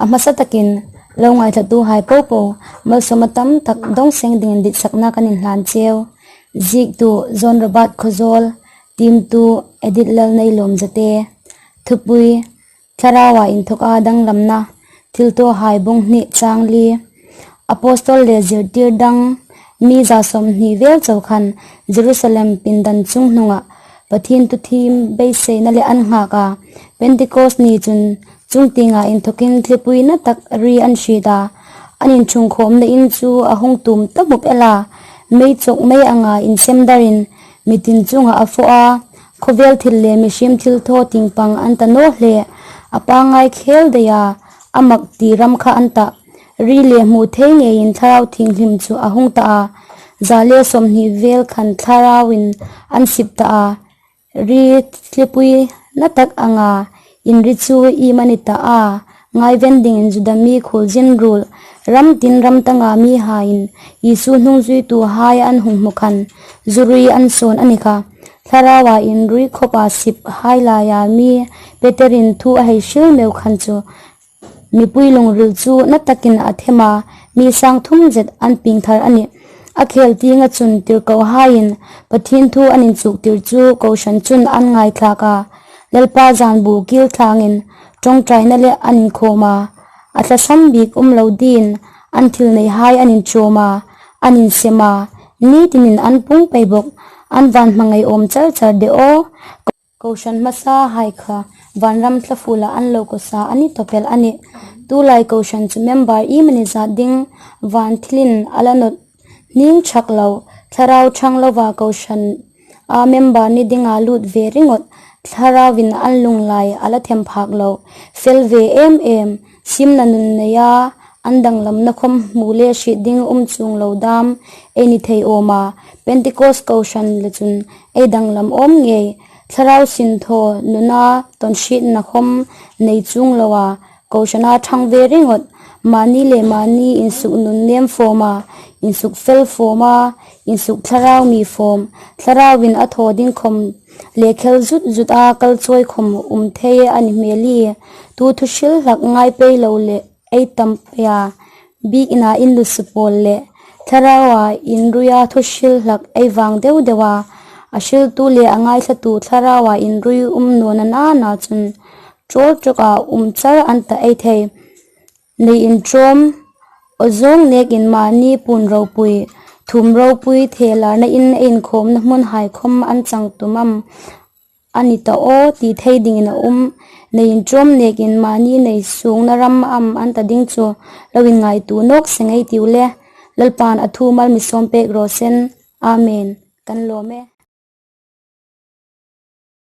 A hmasa takin lo ngaithla tu hai po po malsawma tam tak dawng seng dingin ditsakna kan inhlan cheu. Ziktu John Robert Khawzawl, Team tu Edith Lalneilawm Zate, Thupui, Thlarauah inthawk a danglamna thil tawh hai bawng hnih chang li. Apostol leh zirtir dang mi 20 vel cho khan Jerusalem pindan chung hnungah Pathian tu thim beiseina leh an nghak a. Pentecost ni chun chung tingah inthawkin thlipui na tak ri an hrit a. An inchhungkhawmna in chu a hung tum ta mup el a. Mei chawk mai anga insem darin mitin chungah a fawh a. Khawvel thil leh mihrim thil thaw tingpang an ta naw hle. A pangngai khel daih a, a mak ti ram kha an tah. Ri leh hmuh thei ngeiin thlarau thinghlim chu a hung ta a. 120 vel khan thlarauin an sip ta a. Ri thlipui na tak anga inri chu im a ni ta a. Ngaiven dingin Juda mi khul zin rul ram tin ram tanga mi hain Isu hnung zuitu hai an hung hmu khan zurui an sawn a ni kha. Thlarauah inrui khawpa sip hai laia mi Peterin thu a hei hril meu khan chu mipui lungril chu na takin a them a, mi sang thum zet an ping thar a ni. A khel tinga chun tirhkoh haiin Pathian thu an inchuk tir chu Kohhran chun an ngaithlak a, Lalpa zan bu kil thlangin tawngtaina leh an inkhawm a, a thlasam bik awm lo din an thil nei hai an inchawm a, an insem a, nitinin an pung pei bawk, an van hmangaih awm char char deuh aw. Kohhran hmasa hai kha vanram thlaful ah an lo kawsa a ni tawpelh a ni. Tulai Kohhran chu member i mani zat ding van thilin a la nawt hning chak lo, thlarau chhang lova Kohhran a member ni dingah lut ve ringawt, thlarauin an lunglai a la them phak lo, fel ve em em, simna nun nei a, an danglamna khawm hmu leh hrih ding awm chung lo dam ei ni thei awm a, Pentecost Kohhran la chun ei danglam awm ngei, thlarau sinthaw nuna tawnhritna khawm nei chung lo a, Kohhrana thang ve ringawt, mahni leh mahni insuk nun nem fawm a, insuk fel fawm a, insuk thlarau mi fawm, thlarauin a thaw ding khawm leh khel zut zut a kal chawi khawm um thei a ni hmel i, tu thu hril hlak ngai pei lo leh ei tam peia bik inah in lu su pawl leh thlarauah inruia thu hril hlak ei vang deuh deuh a, a hriltu leh a ngaithlatu thlarauah inrui um nuan a nana chun Chawl tawkah um char an ta ei thei. Nei intrawm aw zawng nek in mahni pun ropui, thum ropui thehlarna in a inkhawmna hmun haikhawm an chang tumam a ni ta aw tih thei dingin a um. Nei intrawm nek in mahni nei sungna ram am an ta ding chu lo in ngaitu nawk se ngei tiu le. Lalpa'n a thu mal mi sawm pek rawh sen. Amen. Kan lawm e.